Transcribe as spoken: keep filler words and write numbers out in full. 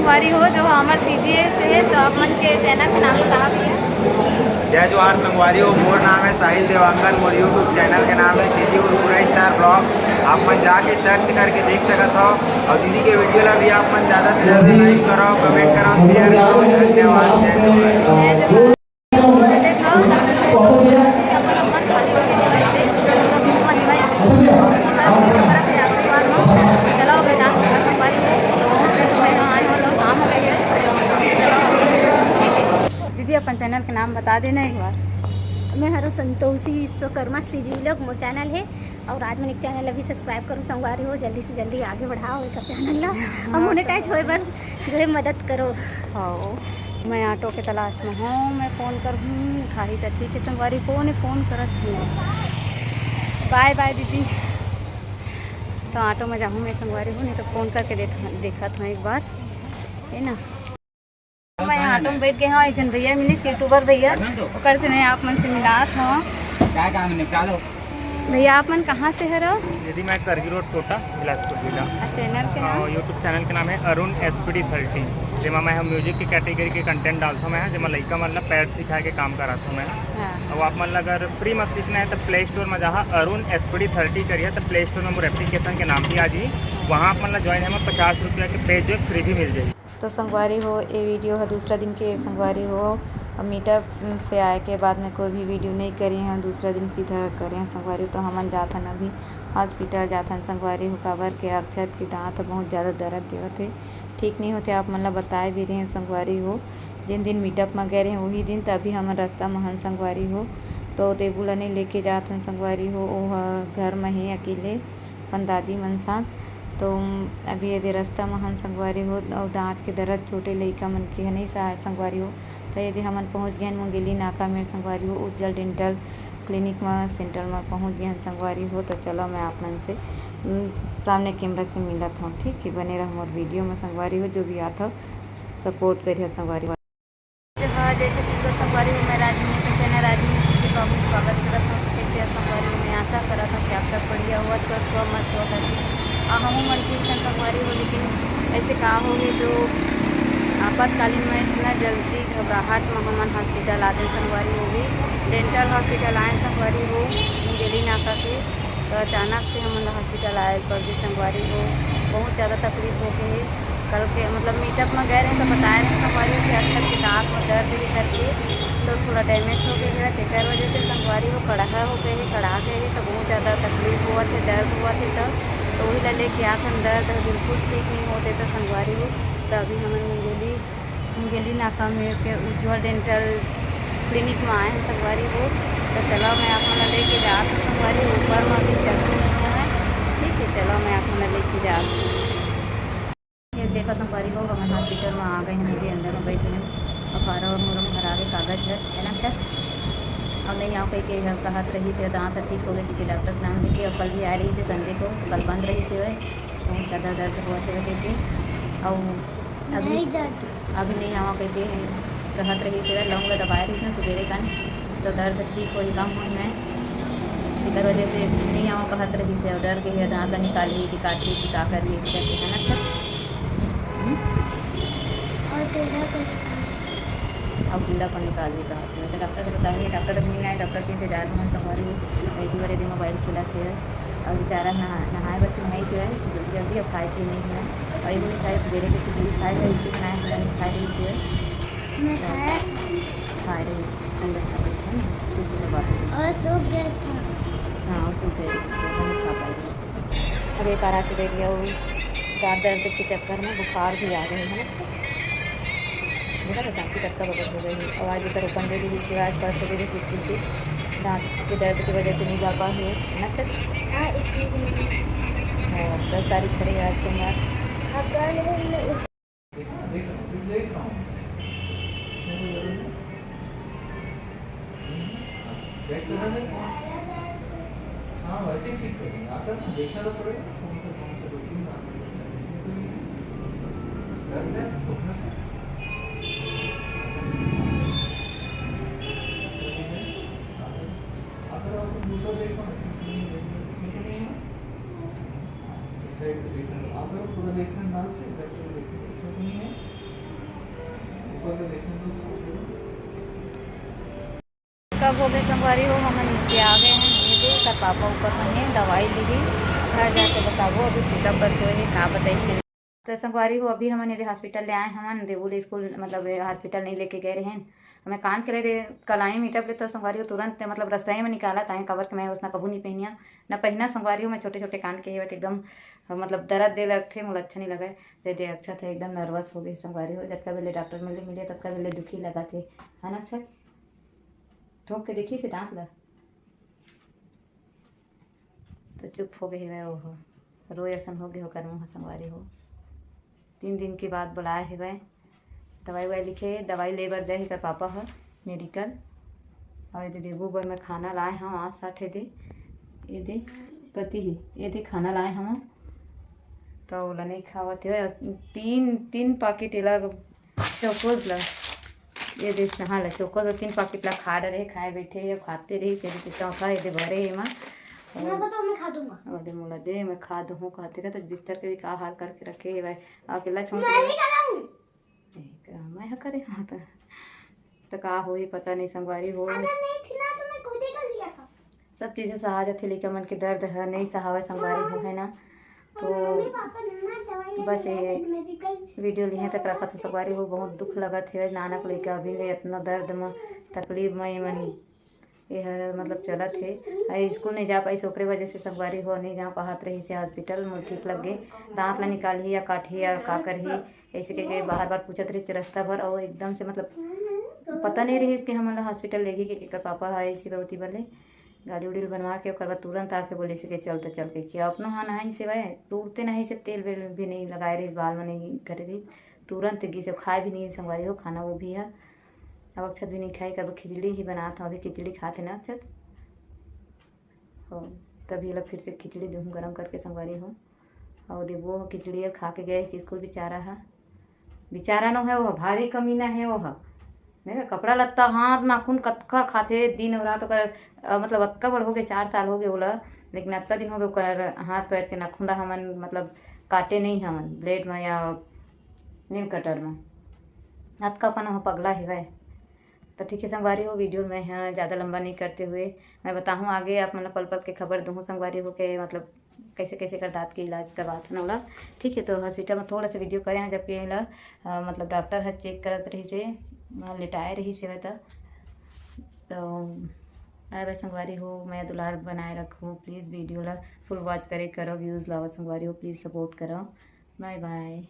संगवारी हो जो हमर सीजी से हे, तो आप मन के चैनल के नाम बता भैया। जय जोहार संगवारी हो, मोर नाम है साहिल देवांगन, मोर YouTube चैनल के नाम है सीजी उरपुरा स्टार ब्लॉग। आप मन जाके सर्च करके देख सकत हो, और दीदी के वीडियो ला भी आप मन ज्यादा से ज्यादा लाइक करो, कमेंट करो, शेयर करो। धन्यवाद, जय जोहार। जय जोहार। दीदी, अपन चैनल के नाम बता देना एक बार। मैं हरो संतोषी विश्वकर्मा सीजी व्लॉग मोर चैनल है, और आज मैंने एक चैनल अभी सब्सक्राइब करूँ संगवारी हो, जल्दी से जल्दी आगे बढ़ाओ एक चैनल ला, और मोनेटाइज होए बर जो है मदद करो। हाँ, मैं ऑटो के तलाश में हूँ, मैं फ़ोन करहूँ, खाही तो ठीक है संगवारी, कौन है फ़ोन करत हूँ। बाय बाय दीदी। तो ऑटो में जाहूँ मैं संगवारी हूँ, नहीं तो फ़ोन करके देख देखत हूँ एक बार, है ना। मैं ऑटो में बैठ गए हूँ, एक जन भैया मिलिस, यूट्यूबर भैया, ओकर से मैं आप मन से मिलात हूँ। क्या काम है, निपटा लो। भैया, आप मन कहाँ से हरो? दीदी, मैं करगी रोड कोटा, बिलासपुर जिला। अच्छा, चैनल के नाम? अ, YouTube चैनल के नाम है अरुण एसपीडी थर्टीन, जेमा मैं हम म्यूजिक के कैटेगरी के कंटेंट डालता हूँ मैं, जेमा लइका मन ला पैड सिखाए के काम कराता हूँ मैं। हाँ। अब आप मन ला अगर फ्री में सीखना है तो प्ले स्टोर में जाहा अरुण एसपीडी थर्टी करिए, तो प्ले स्टोर में मोर एप्लीकेशन के नाम भी आ जाही, वहाँ आप मन ला ज्वाइन है मैं पचास रुपया के पेज जो फ्री भी मिल जाही। तो संगवारी हो, ये वीडियो है दूसरा दिन के संगवारी हो। अब मीटअप से आए के बाद में कोई भी वीडियो नहीं करी हूँ, दूसरा दिन सीधा करे हूँ संगवारी हो। तो हमन जात हन अभी हॉस्पिटल जात हन संगवारी हो, काबर के अक्षत के दांत ह बहुत ज़्यादा दर्द देवत हे, ठीक नहीं होते। आप मन ला बताए भी रहे हूँ संगवारी हो, जिन दिन मीटअप में गए रहे वही दिन, तभी हमन रास्ता में हन संगवारी हो। तो देबू ला नहीं लेके जात हन संगवारी हो, वो ह घर में ही अकेले अपन दादी मन साथ। तो अभी यदि रास्ता में हन संगवारी हो, और दांत के दर्द छोटे लइका मन के ह नहीं सहाय संगवारी हो, तो यदि हमन पहुंच गए हन मुंगेली नाका मेर संगवारी हो, उज्जवल डेंटल क्लिनिक में, सेंटर में पहुंच गए हन संगवारी हो। तो चलो मैं आप मन से, उम, सामने कैमरा से मिलत हूँ, ठीक है। बने रहो मोर वीडियो में संगवारी हो, जो भी आत हो सपोर्ट करिए संगवारी हो। जोहार, जय छत्तीसगढ़ संगवारी हो, मैं राजवीर, के चैनल राजवीर सिंह के ब्लॉग में स्वागत करत हूँ। कैसे हो संगवारी हो? मैं आशा करत हूँ कि आप सब बढ़िया हो, स्वस्थ हो, मस्त हो करके। आ, हमहू मन ठीक हन संगवारी हो, लेकिन ऐसे का हो गए जो आपातकालीन में इतना जल्दी घबराहट में हमन हॉस्पिटल आते संगवारी हो गई, डेंटल हॉस्पिटल आए संगवारी हो, मुंगेली नाका के। तो अचानक से हमन ला हॉस्पिटल आए पड़ गे संगवारी हो, बहुत ज़्यादा तकलीफ हो गए हे। कल के मतलब मीटअप में गए रहे तो बताए रहे संगवारी हो कि अक्षत के दांत में दर्द हे करके, तो थोड़ा डैमेज हो गए हे, तेकर वजह से संगवारी हो कड़हा हो गए हे, कड़ा गए हे, तो बहुत ज़्यादा तकलीफ हुआ थे, दर्द हुआ थे। तो तो वही ला लेके आत हन, दर्द ह बिल्कुल ठीक नहीं होते तो संगवारी हो। तो अभी हमन मुंगेली मुंगेली नाका में के उज्जवल डेंटल क्लिनिक में आए हैं संगवारी हो। तो चलो मैं आप मन ला लेके जात हूँ संगवारी, ऊपर में अभी चढ़े नहीं है, ठीक है। चलो मैं आप मन ला लेके जात हूँ। ये देखो संगवारी हो, हमन हॉस्पिटल में आ गए हैं, अभी अंदर में बैठ गए हैं। अखाड़ा और मुरम भरा के कागज है, है ना? अच्छा, अब नहीं आओ कह के कहत रही से दांत ठीक हो गए क्योंकि डॉक्टर के नाम लेके, और कल भी आ रही से संडे को, तो कल बंद रही से, बहुत ज़्यादा दर्द हुआ थे कह के। और अभी नहीं दर्द। अभी नहीं आवा कह के कहत रही से, लौंग ला दबाए रही ना सुबेरे कन, तो दर्द ठीक होही, कम होही है, एकर वजह से नहीं आवा कहत रही से। और डर के ही दांत निकाली कि काटी कि का करही, इस करके है ना सर। हम्म? और कीड़ा को निकाल भी कहा। मैं तो डॉक्टर से बताऊंगी, डॉक्टर अभी नहीं आए, डॉक्टर के इंतजार में संगवारी। एक ही बार यदि मोबाइल खेला थे और बेचारा नहा नहाए बस नहाई से है, जल्दी जल्दी अब खाए पी नहीं है। और एगो बेचारे सवेरे के खिचड़ी खाए है, इसलिए खाए है, नहीं खाए रही थी। मैं खाया था। खाए रही, अंदर खा रही थी ना, खिचड़ी के बाद। और सूख गया था। हाँ, और सूख गया था, इसलिए नहीं खा पाई रही। अब एक आरा के दे दिया, वो दांत दर्द के चक्कर में बुखार भी आ गए है ना। देखा तो चांदी तक का बगल हो गई है। आवाज इधर ओपन दे दी, इसलिए आसपास तो दे दी, जिस दिन के दांत के दर्द की वजह से नहीं जा पा रही है ना। अच्छा, हाँ, इतनी भी नहीं। और दस तारीख खड़ी है आज सोमवार। अब कल है, मैं देख, देख, देख रहा हूँ। चेक करा दे। हाँ, वैसे ही ठीक करेंगे। आकर ना देखना तो पड़ेगा, कौन सा, कौन सा दो तीन बार में बच्चा इसमें तो नहीं है। दर्द है, घुटना है। आकर, आकर आप दूसरा देखो, इसमें तो नहीं है, इसमें तो नहीं है। इस साइड पे देखना, आकर पूरा देखना, नाक से, इधर से देखना, इसमें तो नहीं है। कब हो गए संगवारी हो, हमन नीचे आ गए हैं। ये दे, एकर पापा ऊपर में हे, दवाई लिही, घर जाके बताबो अभी पिकअप बस होए हे, का बताइस। तो संगवारी हो, अभी हमन ये दे हॉस्पिटल ले आए हमन, देवू ले स्कूल, मतलब ये हॉस्पिटल नहीं लेके गए रहेन। हमें कान के ले दे कलाई मीटअप ले, तो संगवारी हो तुरंत, मतलब रस्ता में निकालत आए, काबर के मैं उसना कभू नहीं पहनिया, ना पहना संगवारी हो। मैं छोटे छोटे कान के ये एकदम, मतलब दर्द दे लगथे, मोला अच्छा नहीं लगे। जय दे अक्षत हे, एकदम नर्वस हो गए संगवारी हो। जतका बेले डॉक्टर मिले मिले, ततका बेले दुखी लगा थे, है ना अक्षत? ठोक के देखी से दांत ला, तो चुप हो गए हेवय। ओहो, रोए असन हो गए ओकर मुंह संगवारी हो। तीन दिन के बाद बुलाए हेवय, दवाई ववाई लिखे, दवाई ले बर जाए हे एकर पापा ह मेडिकल। और ये दे देबू बर मैं खाना लाए हूँ, आज साठे दे, ये दे कति ही, ये दे खाना लाए हूँ, तो ओला नहीं खावत हे। तीन, तीन पाकिट एला चोकोज ला, ये दे नहा ला चोकोज ला, तीन पाकिट ला खा डरे, खाए बैठे हे, खाते रही, से दे चौथा ये दे भरे हे एमा। मैं को तो मैं खा दूंगा। और दे मोला दे, मैं खा दूँ कहते का, तो बिस्तर के भी का हाल करके रखे हे भाई, अकेला छोड़ मैं के नहीं कराऊं। नहीं करा, मैं हा करे हाँ तो, तो का होही पता नहीं संगवारी हो। अगर नहीं थी ना तो मैं खुद ही कर लिया था। सब चीज़ें सहा जाथे, लइका मन के दर्द ह नहीं सहावय संगवारी हो, है ना? तो मम्मी पापा ने ना दवाई लेने बस गए ये थे मेडिकल। वीडियो लिहे तक रखत हो संगवारी हो, बहुत दुख लगत हे। नानक लइका अभी ले इतना दर्द म, तकलीफ म ये मन, ये ह मतलब चलत हे। अरे स्कूल नहीं जा पाइस, ओकरे वजह से संगवारी हो नहीं जाओ कहत रही से हॉस्पिटल में, ठीक लग गए, दांत ला निकालही या काटही या का करही, ऐसे कह के बार बार पूछत रही रस्ता भर। और एकदम से मतलब पता नहीं रही कि हमन ला हॉस्पिटल लेगी कि एकर पापा ह ऐसी बहुत ही बले गाड़ी उड़ी बनवा के ओकर बाद तुरंत आके बोले से कि चल तो चल के, कि अपनो हाँ नहीं सेवाए, तुरते नहीं से तेल वेल भी नहीं लगाए रही, बाल में नहीं करे रही, तुरंत गिस, खाए भी नहीं संगवारी हो खाना वो भी है। अब अक्षत भी नहीं खाई, कब खिचड़ी ही बनात हूँ, अभी खिचड़ी खाते ना अक्षत। हो, तभी ला फिर से खिचड़ी दूँ गरम करके संगवारी हो। और दे वो खिचड़ी खा के गए स्कूल बेचारा है, बेचारा नो है वो, भारी कमीना है वो है। देख कपड़ा लत्ता, हाथ नाखून कतका खाथे दिन और रात ओकर, अ, मतलब अतका बड़ हो गए, चार साल हो गए ओला, लेकिन अतका दिन हो गए ओकर हाथ पैर के नाखून ला हमन मतलब काटे नहीं हमन ब्लेड में या नेल कटर में, अतका अपन वो पगला हेवय। तो ठीक है संगवारी हो, वीडियो मैं हाँ ज़्यादा लंबा नहीं करते हुए मैं बताहूँ आगे, आप मतलब पल पल के खबर दूँ संगवारी हो के, मतलब कैसे कैसे कर दांत के इलाज करवात हन ओला। ठीक है, तो हॉस्पिटल में थोड़ा सा वीडियो करे हैं, जबकि एला, अ, मतलब डॉक्टर ह चेक करत रही से, अ, लेटाए रही से तो, तो बाय बाय संगवारी हो, मैं दुलार बनाए रखूँ। प्लीज़ वीडियो ला फुल वॉच करे करो, व्यूज़ लाओ संगवारी हो, प्लीज़ सपोर्ट करो। बाय बाय।